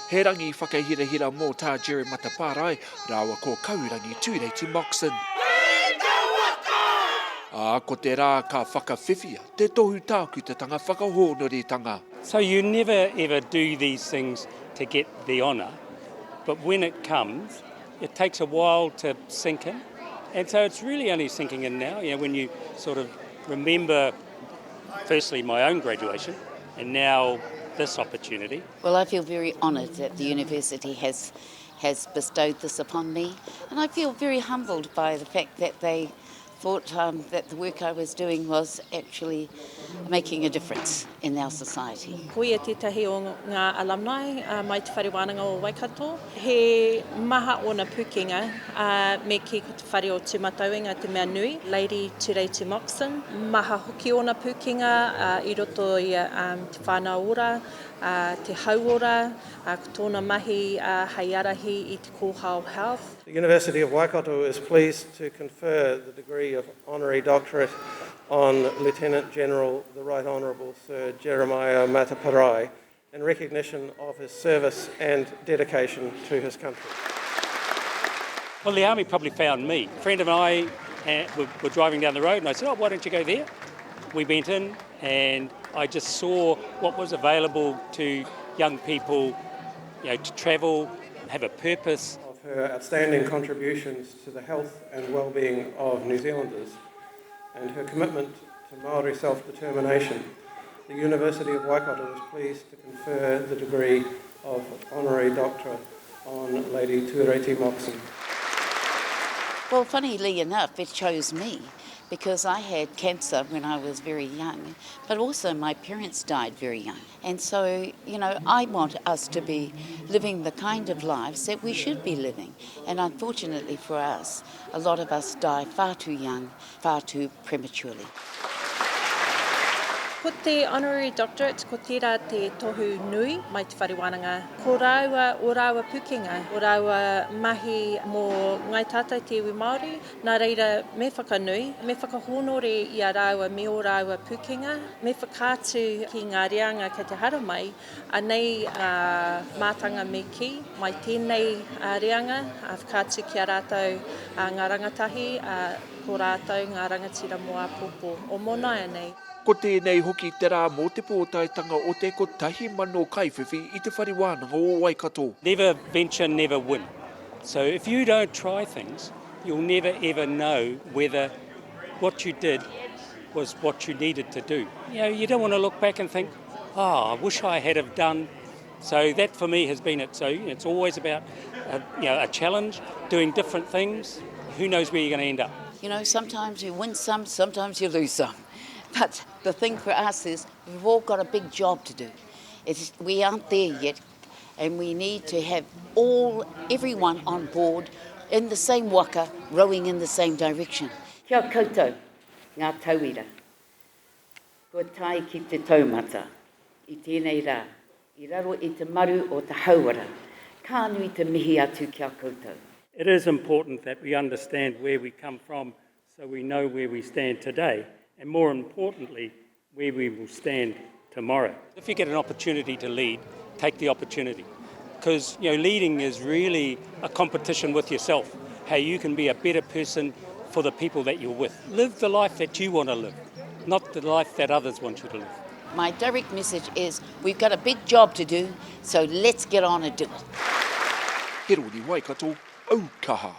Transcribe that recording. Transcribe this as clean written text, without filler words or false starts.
He rangi whakahirahira mō Tā Jerry Matapārae rāua ko Kahurangi Tureiti Moxon. Ā, ko te rā ka whakawhiwhia te tohu tākutatanga whakahōnoretanga. So you never ever do these things to get the honour, but when it comes, it takes a while to sink in. And so it's really only sinking in now, you know, when you sort of remember firstly my own graduation and now this opportunity. Well, I feel very honoured that the university has has bestowed this upon me, and I feel very humbled by the fact that they thought um, that the work I was doing was actually making a difference in our society. Ko ia tētahi o ngā alumni uh, mai Te Whare Wānanga o Waikato. He maha ōna pūkenga, ā, me kī ko te whare o Tūmatauenga te mea nui, Lady Tureiti Moxon. Maha hoki ōna pūkenga i roto i a Te Whānau Ora, te hauora, ko tōna mahi hei ārahi i te Kōhao Health. The University of Waikato is pleased to confer the degree of Honorary Doctorate on Lieutenant General the Right Honourable Sir Jeremiah Mateparae in recognition of his service and dedication to his country. Well, the army probably found me. A friend of mine uh, were, were driving down the road and I said, oh, why don't you go there? We went in and I just saw what was available to young people, you know, to travel, have a purpose. Of her outstanding contributions to the health and well-being of New Zealanders and her commitment to Māori self-determination, the University of Waikato was pleased to confer the degree of Honorary Doctor on Lady Tureiti Moxon. Well, funnily enough, it chose me because I had cancer when I was very young, but also my parents died very young. And so, you know, I want us to be living the kind of lives that we should be living. And unfortunately for us, a lot of us die far too young, far too prematurely. Ko te Honorary Doctorate, ko tērā te tohu nui mai Te Whare Wānanga. Ko rāua, ō rāua pukenga, ō rāua mahi mō Ngāi Tātai te iwi Māori, nā reira me whakanui, me whakahōnore i a rāua me ō rāua pukenga, me whakaatu ki ngā reanga kei te haramai, Anei a mātanga me kī, mai tēnei reanga, whakaatu ki a rātou ngā rangatahi, ko rātou ngā rangatira mō āpōpō, o mō nāianei. Ko tēnei hoki te rā mō te pōtaetanga o te 1,000 kaiwhiwhi i Te Whare Wānanga o Waikato. Never venture, never win. So if you don't try things, you'll never ever know whether what you did was what you needed to do. You know, you don't want to look back and think, oh, I wish I had have done. So that for me has been it. So it's always about a, you know, a challenge, doing different things. Who knows where you're going to end up? You know, sometimes you win some, sometimes you lose some. But the thing for us is we've all got a big job to do. It's, we aren't there yet, and we need to have all everyone on board in the same waka, rowing in the same direction. Kia koutou, ngā tauira. Kua tae ki te taumata i tēnei rā, i raro i te maru o te hauora, ka nui te mihi atu ki a koutou. It is important that we understand where we come from so we know where we stand today and more importantly where we will stand tomorrow. If you get an opportunity to lead, take the opportunity because you know leading is really a competition with yourself, how you can be a better person for the people that you're with. Live the life that you want to live, not the life that others want you to live. My direct message is we've got a big job to do, so let's get on and do it. Heroni Waikato, Aukaha.